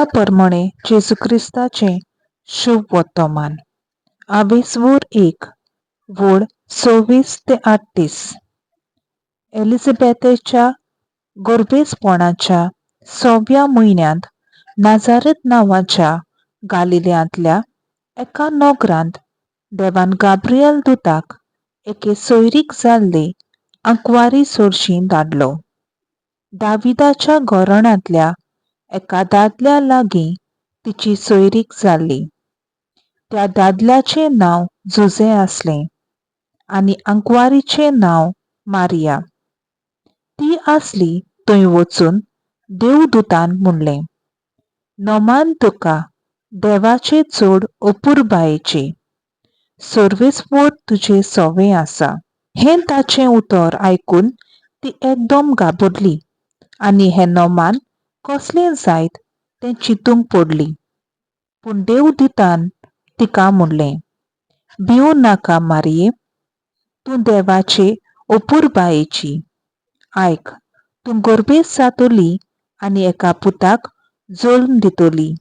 लुका परमणे जेजू क्रिस्ताचें शुभ वर्तमान. आवेसवोर 1 वोळ 26 ते 38. एलिझाबेथेच्या गर्भेसपणाच्या 6व्या म्हयन्यांत नाझारेथ नांवाच्या गालिल्यांतल्या एका नगरांत देवान गाब्रिएल दुताक एके सोयरीक जाल्ले आंकवारी सोरशी धाडलो. दाविदाच्या घराण्यांतल्या एका दादल्या लागीं तिची सोयरीक जाल्ली. त्या दादल्याचें नांव जुझे आसलें आनी आंकवारीचें नांव मारिया. ती आसली थंय वचून देवदूतान म्हणलें, नमान तुका देवाचे चड अपुरबायेचे, सर्वेस्पर तुजे सवे आसा. हें ताचें उतर आयकून ती एकदम घाबरली आनी हें नमान कसलें जायत तें चिंतूंक पडली. पूण देवदूतान तिका म्हणलें, भिवूं नाका मारिये, तूं देवाचे अपुरबायेची. आयक, तूं गर्भेस्त जातली आनी एका पुताक जल्म दितली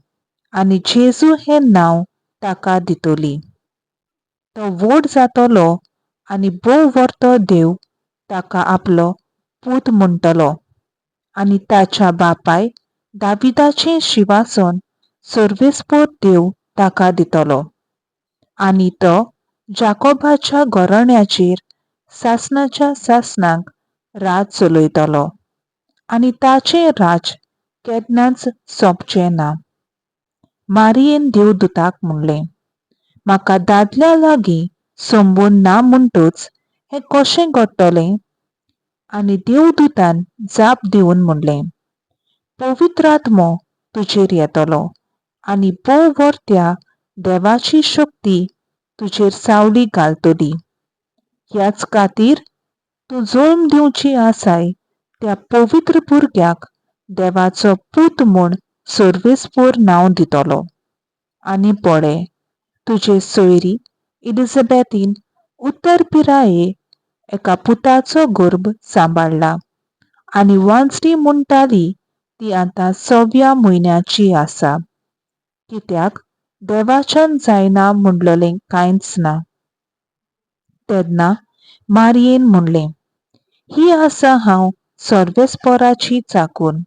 आनी जेजू हें नांव ताका दितली. तो व्हड जातलो आनी भोव व्हरतो देव ताका आपलो पूत म्हणटलो आनी ताच्या बापाय दाविदाचें शिंवासन सर्वेस्पर देव ताका दितलो आनी तो जाकोबाच्या घराण्याचेर सासणाच्या सासणाक राज चलयतलो आनी ताचें राज केन्नाच सोंपचें ना. मारियेन देवदूताक म्हणलें, म्हाका दादल्या लागीं संबंद ना म्हणटच हें कशें घडटलें? आनी देवदूतान जाप दिवन म्हणलें, पवित्र आत्मो तुजेर येतलो आनी भोव व्हरत्या देवाची शक्ती तुजेर सावली घालतली. ह्याच खातीर तूं जल्म दिवची आसाय त्या पवित्र भुरग्याक देवाचो पूत म्हूण सर्वेस्पर नांव दितलो. आनी पळय, तुजे सोयरी इलिझाबेथीन उत्तर पिराये एका पुताचो गर्भ सांबाळ्ळा आनी वांजडी म्हणटाली ती आतां 6व्या म्हयन्याची आसा. कित्याक देवाच्यान जायना म्हणलेलें कांयच ना. तेन्ना मारियेन म्हणलें, ही आसा हांव सर्वेस्पराची चाकून,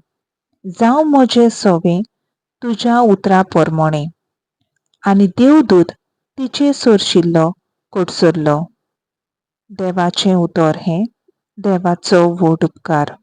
जावं म्हजें सवें तुज्या उतरा परमणे. आनी देवदूत तिचे सरशिल्लो कडसरलो. देवाचें उतर हें देवाचो व्हड उपकार.